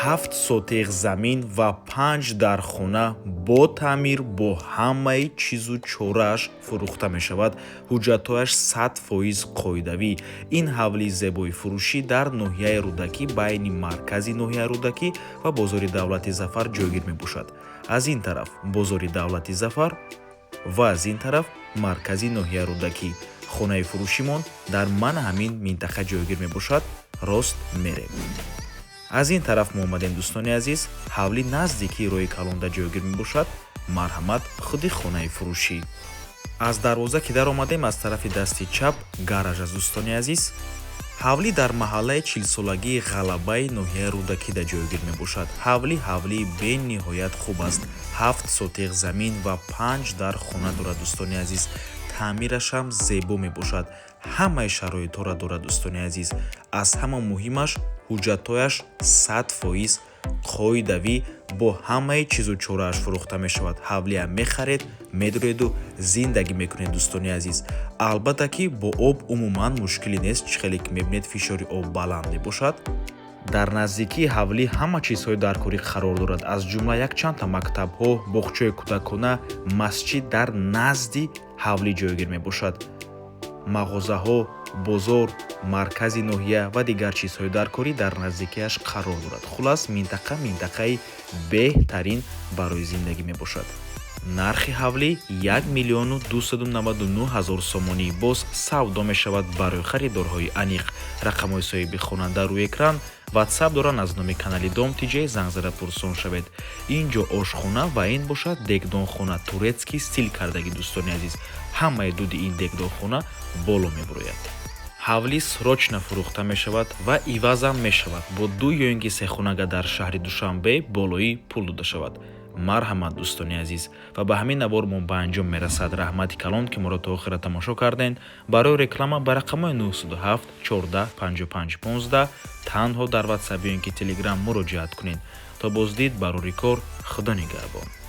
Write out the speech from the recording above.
7 сотих замин ва панҷ дар хона бо таъмир, бо ҳамаи чизу чорааш фурӯхта мешавад. Ҳуҷҷатҳояш 100% қоидавӣ. Ин ҳавлии зебои фурӯшӣ дар ноҳияи Рӯдакӣ, байни маркази ноҳияи Рӯдакӣ ва бозори давлати Зафар ҷойгир мебошад. Аз ин тараф бозори давлати Зафар ва аз ин тараф маркази ноҳияи Рӯдакӣ. Хонаи фурӯшимон дар мана ҳамин минтақа ҷойгир мебошад. Рост мерем. Аз ин тараф мо омадем, дӯстони азиз. Ҳавлӣ наздикии роҳи калонда ҷойгир мебошад. Марҳамат, худи хонаи фурӯшӣ. Аз дарвоза ки даромадем, аз тарафи дасти чап гараж аст, дӯстони азиз. Ҳавлӣ дар маҳаллаи 40-солагии Ғалабаи ноҳияи Рӯдакида ҷойгир мебошад. Ҳавлӣ ҳавлии бениҳоят хуб аст. 7 сотих замин ва панҷ дар хона дорад, дӯстони азиз. Таъмирашам зебо мебошад, ҳамаи шароитҳоро дорад, дӯстони азиз. Аз ҳама муҳимаш, ҳуҷҷатҳояш 100% қоидавӣ, бо ҳамаи чизу чорааш фурӯхта мешавад. Ҳавлиам мехаред, медуреду зиндагӣ мекунед, дӯстони азиз. Албатта ки бо об умуман мушкиле нест. Чӣ хеле ки мебинед, фишори об баланд мебошад. Дар наздикии ҳавлӣ ҳама чизҳои даркорӣ қарор дорад, аз ҷумла якчандта мактабҳо, боғчаи кӯдакона, масҷид дар назди ҳавлӣ ҷойгир мебошад. Мағозаҳо, бозор, маркази ноҳия ва дигар чизҳои даркорӣ дар наздикиаш қарор дорад. Хулас, минтақа минтақаи беҳтарин барои зиндагӣ мебошад. Нархи ҳавлӣ 1 299 000 сомонӣ, боз савдо мешавад. Барои харидорҳои аниқ рақамҳои соҳиби хона дар рӯи экран, Ватсап доранд. Аз номи канали Дом Тиҷей занг зада пурсон шавед. Ин ҷо ошхона ва ин бошад дегдонхона, турецкий стиль кардагӣ, дӯстони азиз. Ҳамаи дуди ин дегдонхона боло мебурояд. Ҳавлӣ срочно фурӯхта мешавад ва ивазам мешавад бо ду ё ин ки се хонага дар шаҳри Душанбе болои пул дода шавад. Марҳамат, дӯстони азиз. Ва ба ҳамин навор мо ба анҷом мерасад. Раҳмати калон, ки моро то охира тамошо кардем. Барои реклама ба рақамҳои 907 14 55 15 танҳо дар Ватсап ё ин ки Телеграм муроҷиат кунед. То боздид, барори кор, Худо нигаҳбон.